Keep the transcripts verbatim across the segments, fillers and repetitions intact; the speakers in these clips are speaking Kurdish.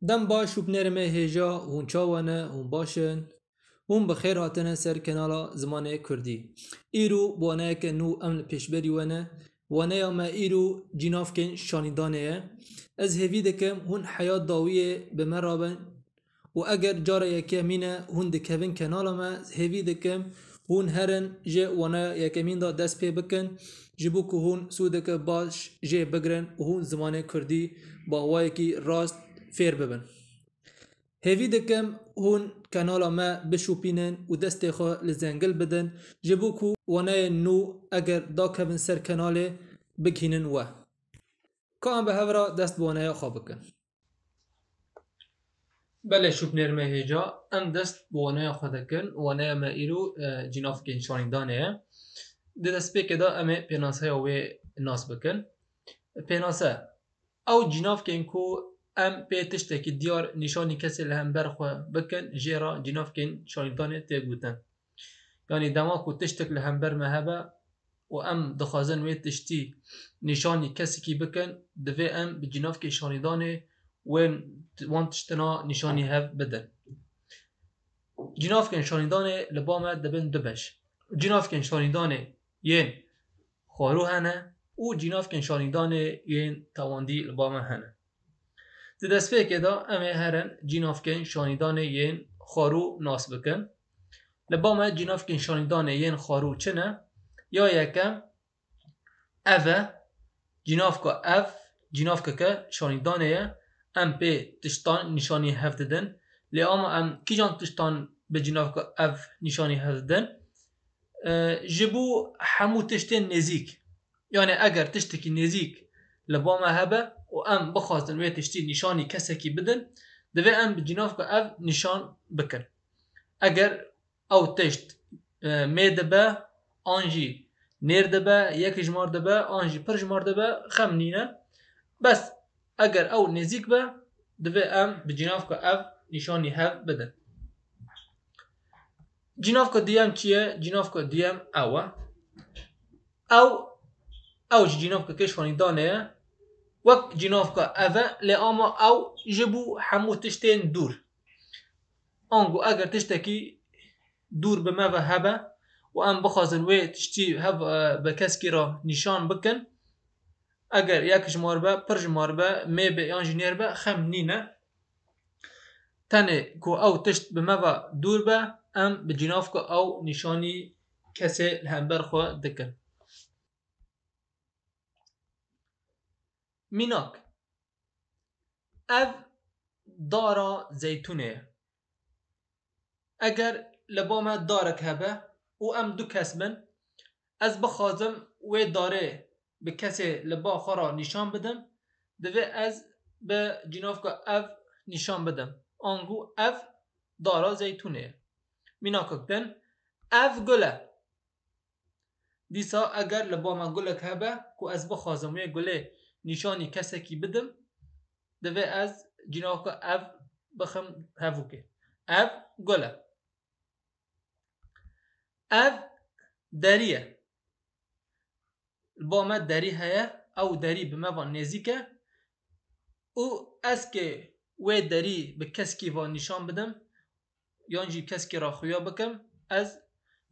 Dem baş û binêrê me hêja, hûn çawa ne, hûn baş in? Hûn bi xêr hatine ser kanala Zimanê Kurdî. Îro bi waneyeke nû em li pêşberî we ne. Waneya me îro cînavkên şanîdanê ye. Ez hêvî dikim hûn heya dawiyê bi me re bin û eger cara yekemîn e hûn dikevin kanala me, hêvî dikim hûn herin ji waneya yekemîn de dest pê bikin, ji bo ku hûn sûdeke baş jê bigirin û hûn zimanê kurdî bi awayekî rast fêr bibin. Hêvî dikim hûn kanala me bişopînin û destê xwe li zengil bidin, ji bo ku waneyên nû eger dakevin ser kanalê bigihînin we. Ka em bi hev re dest bi waneya xwe bikin. Belê şûbnêr me hêja, em dest bi waneya xwe dikin. Waneya me îro, e, cînavkên şanîdanê ye. Di destpêkê de em ê pênaseya wê nas bikin. Pênase, ew cînavkên ku em pê tiştekî diyar nîşanî kesê li hember xwe bikin, jê re cînavkên şanîdanê tê gotin. Yanî dema ku tiştek li hember me hebe û em dixwazin wê tiştî nîşanî kesekî bikin, divê em bi cînavkê şanîdanê wên, wan tiştina nîşanî hev bidin. Cînavkên şanîdanê li ba me dibin du beş. Cînavkên şanîdanê yên xwarû hene û cînavkên şanîdanê yên tewandî li ba me hene. Di destpêkê de em ê herin cînavkên şanîdanê yên xwarû nas bikin. Li ba me cînavkên şanîdanê yên xwarû çi ne? Ya yekem ev e. Cînavka ev, cînavkeke şanîdanê ye. Em pê tiştan nîşanî hev didin. Lê ama em kîjan tiştan bi cînavka ev nîşanî hev didin? E, ji bo hemû tiştên nêzîk. Yanî eger tiştekî nêzîk li ba me hebe û em bixwazin wê tiştî nîşanî kesekî bidin, divê em bi cînavka ev nîşan bikin. Eger ew tişt, e, mê dibe, an jî nêr dibe, yek ji mar dibe, an jî pir ji mar dibe, xem nîne. Bes eger ew nêzîk be, divê em bi cînavka ev nîşanî hev bidin. Cînavka duyem çi ye? Cînavka duyem ew e. Ew, ew ji cînavkeke şanîdanê ye. Wek cînavka ev e, lê ama ew ji bo hemû tiştên dûr. Ango eger tiştekî dûr bi me ve hebe û em bixwazin wê tiştî hev, e, bi keskî re nîşan bikin, eger yek ji mar be, pir ji mar be, mê be yan jî nêr be, xem nîne. Tenê ku ew tişt bi me ve dûr be, em bi cînavka ew nîşanî kesê li hember xwe dikin. Mînak, ev dara zeytûnê ye. Eger li ba me darek hebe û em du kes bin, ez bixwazim wê darê bi kesê li ba xwe re nîşan bidim, divê ez bi cînavka ev nîşan bidim. Ango ev dara zeytûnê ye. Mînakek din, ev gul e. Dîsa eger li ba me gulek hebe ku ez bixwazim wê gulê nîşanî kesekî bidim, divê ez cînavka ev bixim hevûkê. Ev gul e. Ev derî ye. Li ba me derî heye, ew derî bi me ve nêzîk e û ez kê wê derî bi keskî ve nîşan bidim, yan jî keskî re xuya bikim, ez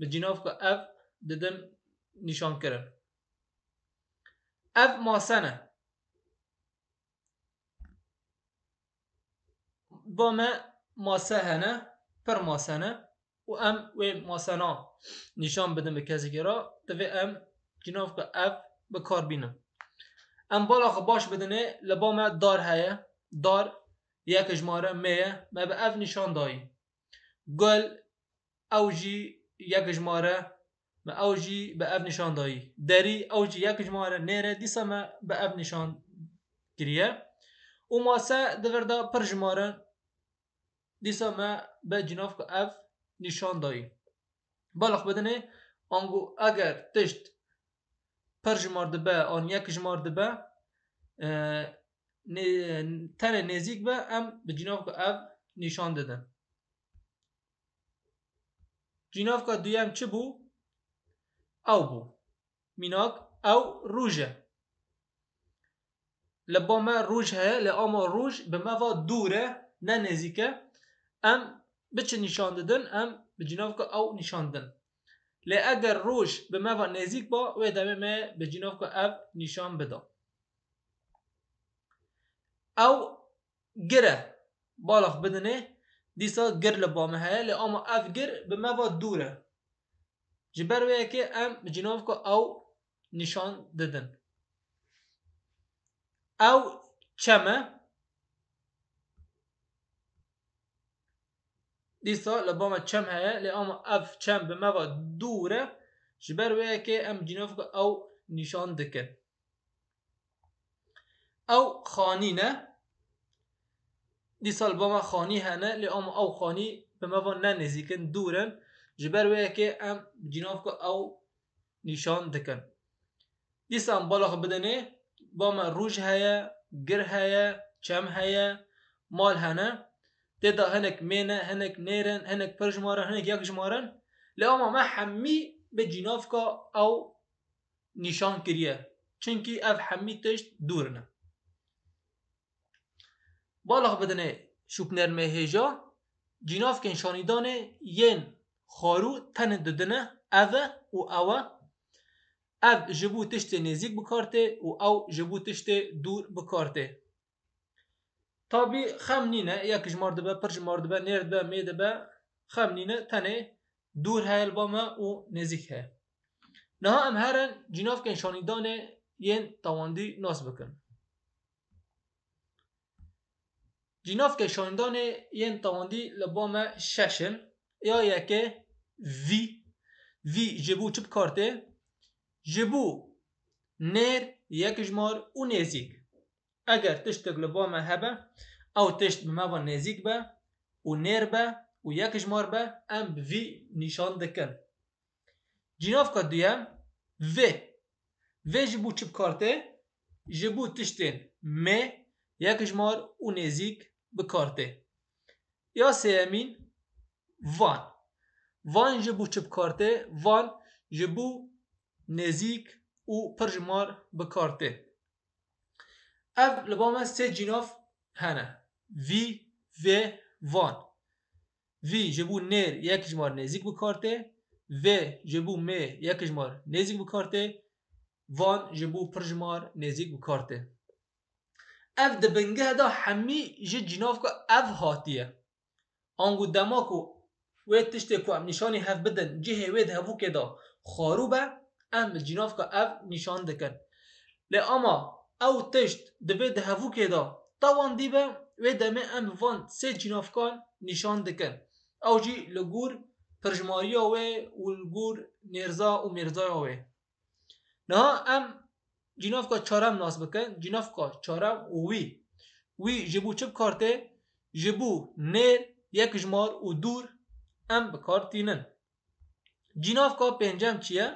bi cînavka ev didim nîşankirin. Ev mase ne. Ba me mase hene, pir mase ne û em wê masena nîşan bidin bi kesekî re, divê em cînavka ev bi kar bînin. Em bala xwe baş bidinê, li ba me dar heye, dar yek ji ma re mê ye, me bi ev nîşan dayî. Gul, ew jî yek ji ma re, me ew jî bi ev nîşan dayî. Derî, ew jî yek ji ma re nêr e, dîsa me bi ev nîşan kiriye. Û mase di vir de pir ji ma re, dîsa me bi cînavka ev nîşan dayî. Bala xwe bidinê, ango eger tişt pir ji mar dibe, an yek ji mar dibe, e, nê-, tenê nêzîk be, em bi cînavka ev nîşan didin. Cînavka duyem çi bû? Ew bû. Mînak, ew rûj e. Li ba me roj heye, lê ama roj bi me va dûr e, ne nêzîk e. Em bi çi nîşan didin? Em bi cînavka ew nîşan didin. Lê eger roj bi me va nêzîk ba, wê demê me bi cînavka ev nîşan bida. Ew gir e. Balax bidinê, dîsa gir li ba me heye, lê ama ev gir bi me va dûr e. Ji ber wê yekê em bi cînavka ew nîşan didin. Ew çem e. Dîsa li ba me çem heye, lê ama ev çem bi me va dûr e. Ji ber wê yekê em cînavka ew nîşan dikin. Ew xanî ne. Dîsa li ba me xanî hene, lê ama ew xanî bi me va ne nêzîk in, dûr in. Ji ber wê yekê em cînavka ew nîşan dikin. Dîsa em bala xwe bidinê, ba me roj heye, gir heye, çem heye, mal hene. Tê de hinek mê ne, hinek nêr in, hinek pirjimar in, hinek yekjimar in. Lê ama me hemî bi cînavka ew nîşan kiriye. Çimkî ev hemî tişt dûr ne. Balax bidinê şûpnermê hêja, cînavkên şanîdanê yên xwarû tenê didine, ev e û ew e. Ev ji bo tiştê nêzîk bi kar tê û ew ji bo tiştê dûr bi kar tê. Tabî xem nîne, yekjimar dibe, pirjimar dibe, nêr dibe, mê dibe, xem nîne, tenê dûr heye li ba me û nêzîk heye. Niha em herin cînavkên şanîdanê yên tawandî nas bikin. Cînavkê şanîdanê yên tawandî li ba me şeş in. Ya yekê vî. Vî ji bo çi bi kar tê? Ji bo nêr, yekjimar û nêzîk. Eger tiştek li ba me hebe, ew tişt bi me ve nêzîk be û nêr be û yekjimar be, em bi vî nîşan dikin. Cînavka duyem, vê. Vê ji bo çi bi kar tê? Ji bo tiştên mê, yekjimar û nêzîk bi kar tê. Ya sêyemîn, van. Van ji bo çi bi kar tê? Van ji bo nêzîk û pirjimar bi kar tê. Ev li ba me sê cînav hene. Vî, vê, van. Vî ji bo nêr yekjimar nêzîk bi kar tê. Vê ji bo mê yekjimar nêzîk bi kar tê. Van ji bo pirjimar nêzîk bi kar tê. Ev di bingeh de hemî ji cînavka ev hatiye. Ango dema ku wê tiştê ku em nîşanî hev bidin cihê wê di hevûkê de xwarû be, em bi cînavka ev nîşan dikin. Lê ama ew tişt divê di hevûkê de tawandî be, wê demê em bi van sê cînavkan nîşan dikin. Ew jî li gor pirjimariya wê û li gor nêrza û mêrzaya wê. Niha em cînavka çarem nas bikin, cînavka çarem û wî. Wî ji bo çi bi kar tê? Ji bo nêr, yekjimar û dûr em bi kar tînin. Cînavka pêncem çi ye?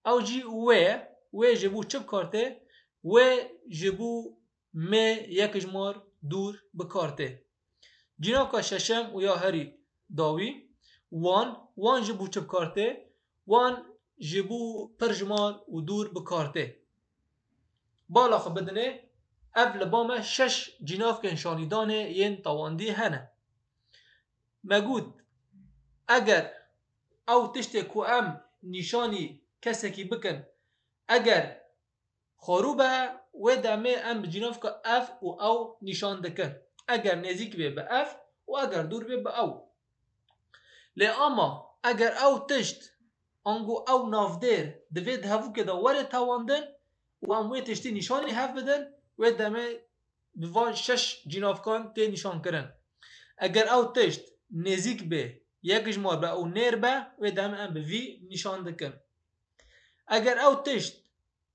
Ew jî wê ye. Wê ji bo çi bi kar tê? Wê ji bo mê, yekjimar, dûr bi kar tê. Cînavka şeşem û ya herî dawî, wan, wan ji bo çi bi kar tê? Wan ji bo pirjimar û dûr bi kar tê. Bala xwe bidinê, ev li ba me şeş cînavkên şanîdanê yên tawandî hene. Me got, eger ew tiştê ku em nîşanî kesekî bikin, eger xwarû be, wê demê em bi cînavka ev û ew nîşan dikin. Eger nêzîk bê bi ev û eger dûr bê bi ew. Lê ama eger ew tişt, ango ew navdêr divê di hevûkê de were tawandin û em wê tiştî nîşanî hev bidin, wê demê bi van şeş cînavkan tê nîşankirin. Eger ew tişt nêzîk bê, yekjimar be û nêr be, wê demê em bi vî nîşan dikin. Eger ew tişt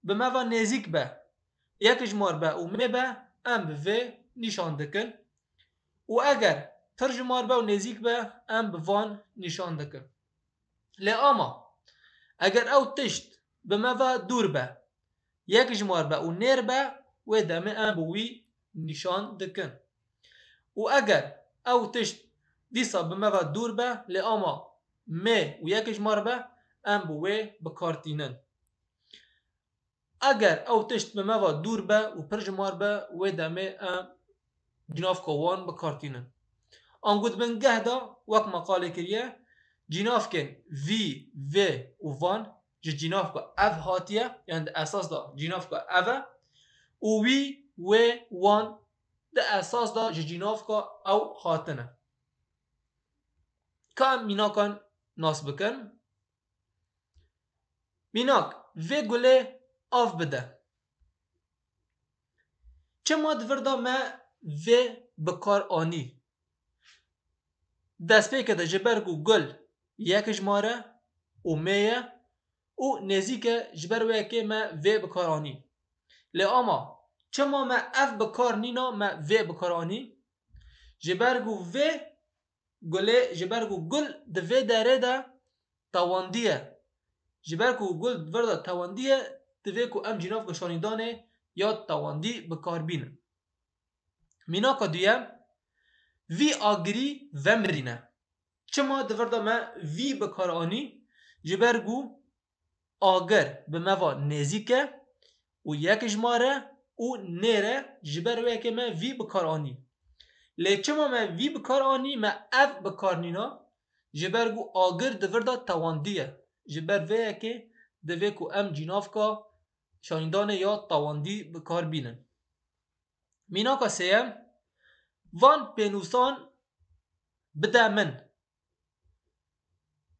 bi me ve nêzîk be, yekjimar be û mê be, em bi vê nîşan dikin. Û eger pirjimar be û nêzîk be, em bi van nîşan dikin. Lê ama, eger ew tişt bi me ve dûr be, yekjimar be û nêr be, wê demê em bi wî nîşan dikin. Û eger ew tişt dîsa bi me ve dûr be, lê ama mê û yekjimar be, em bi wê bi kar tînin. Eger ew tişt bi me ve dûr be û pirjimar be, wê demê em cînavka wan bi kar tînin. Ango di bingeh de, wek me qalê kiriye, cînavkên vî, vê û van ji cînavka ev hatiye, yani di esas de cînavka ev e û wî, wê, wan di esas de ji cînavka ew hatine. Ka em mînakan nas bikin. Mînak, vê gulê av bide. Çima di vir de me vê bi kar anî? Destpêke de ji ber ku gul yek ji mar e û mê ye û nêzîk e, ji ber wê yekê me vê bi kar anî. Lê ama çima me ev bi kar nîna, me vê bi kar anî? Ji ber ku vê gulê, ji ber ku gul di vê derê de tewandî ye. Ji ber ku gul di vir de tewandî ye, divê ku em cînavka şanîdanê ya tewandî bi kar bînin. Mînaka duyem, vî agirî vemirîne. Çima di vir de me vî bi kar anî? Ji ber ku agir bi me ve nêzîk e û yek ji mar e û nêr e, ji ber wê yekê me vî bi kar anî. Lê çima me vî bi kar anî, me ev bi kar nîna? Ji ber ku agir di vir de tewandî ye. Ji ber vê yekê divê ku em cînavka şanîdanê ya tewandî bi kar bînin. Mînaka sêyem, van pênûsan bide min.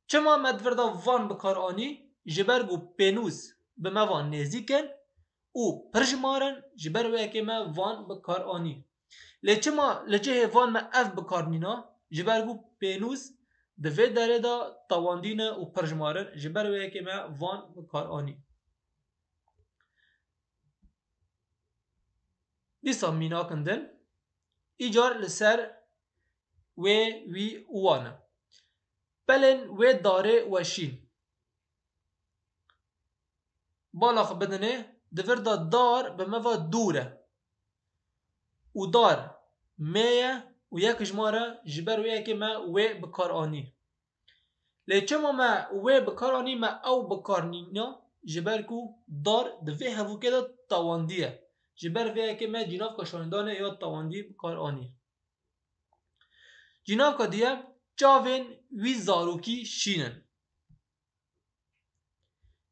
Çima me di vir de van bi kar anî? Ji ber ku pênûs bi me ve nêzîk in û pirjimar in, ji ber wê yekê me van bi kar anî. Lê çima li cihê van me ev bi kar nîna? Ji ber ku pênûs di vê derê de tewandî ne û pirjimar in, ji ber wê yekê me van bi kar anî. Dîsa mînakin din, îcar li ser wê, wî û wan e. Pelên wê darê weşîn. Bala xwe bidinê, di vir de dar bi me ve dûr e. Û dar mê ye û yek ji mar e, ji ber wê yekê me wê bi kar anî. Lê çima me wê bi kar anî, me ew bi kar nîna? Ji ber ku dar di vê hevûkê de tewandî ye. Ji ber vê yekê me cînavka şanîdanê ya tewandî bi kar anî. Cînavka duyem, çavên wî zarokî şîn in.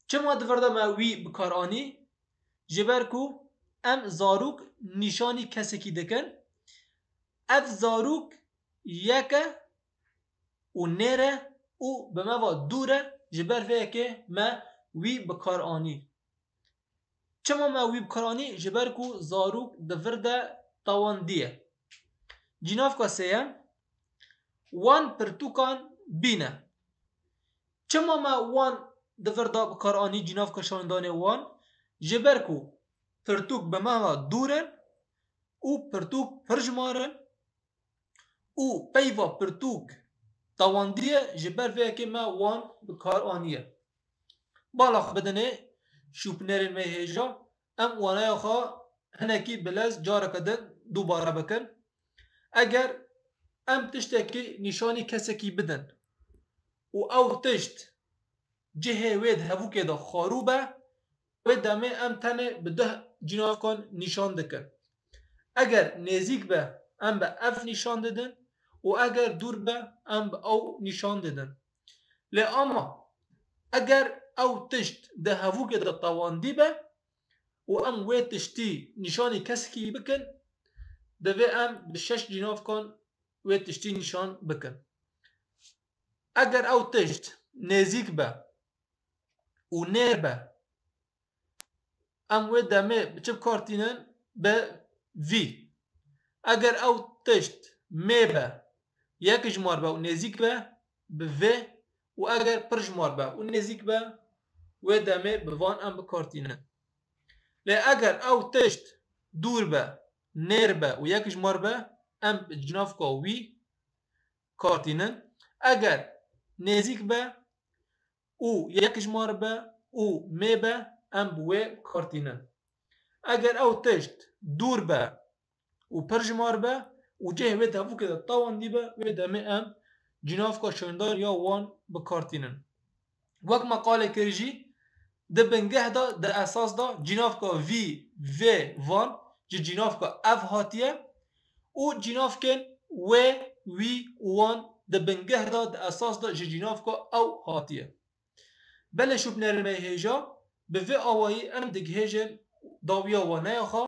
Çima di vir de me wî bi kar anî? Ji ber ku em zarok nîşanî kesekî dikin. Ev zarok yek e û nêr e û bi me ve dûr e, ji ber vê yekê me wî bi kar anî. Çima me wî bi kar anî? Ji ber ku zarok di vir de tewandî ye. Cînavka sêyem, wan pirtûkan bîne. Çima me wan di vir de bi kar anî, cînavka şanîdanê wan? Ji ber ku pirtûk bi me ve dûr in û pirtûk pirjimar in û peyva pirtûk tewandî ye, ji ber vê yekê me wan bi kar aniye. Bala xwe bidinê şûpnerên me hêja, em waneya xwe hinekî bi lez careke din dubare bikin. Eger em tiştekî nîşanî kesekî bidin û ew tişt cihê wê di hevûkê de xwarû be, wê demê em tenê bi duh cînavkan nîşan dikin. Eger nêzîk be, em bi ev nîşan didin û eger dûr be, em bi ew nîşan didin. Lê ama eger ew tişt di hevûkê de tewandî be û em wê tiştî nîşanî kesekî bikin, divê em bi şeş cînavkan wê tiştî nîşan bikin. Eger ew tişt nêzîk be û nêr be, em wê demê bi çi bi kar tînin? Bi vî. Eger ew tişt mê be, yek ji mar be û nêzîk be, bi vê, û eger pir ji mar be û nêzîk be, wê demê bi van em bi kar tînin. Lê eger ew tişt dûr be, nêr be û yek ji mar be, em bi cinavka wî kar tînin. Eger nêzîk be û yek ji mar be û mê be, em bi wê kar tînin. Eger ew tişt dûr be û pir ji mar be û cihê wê di hevûkê de tawandî be, wê demê em cinavka şandar ya wan bi kar tînin. Wek me qalê kir jî, Di bingeh de, di esas de cînavka vî, vê, van ji cînavka ev hatiye û cînavkên wê, wî û wan di bingeh de, di esas de ji cînavka ew hatiye. Belê şûbnermeyê hêja, bi vê awayî em digihêjin dawiya waneya xwe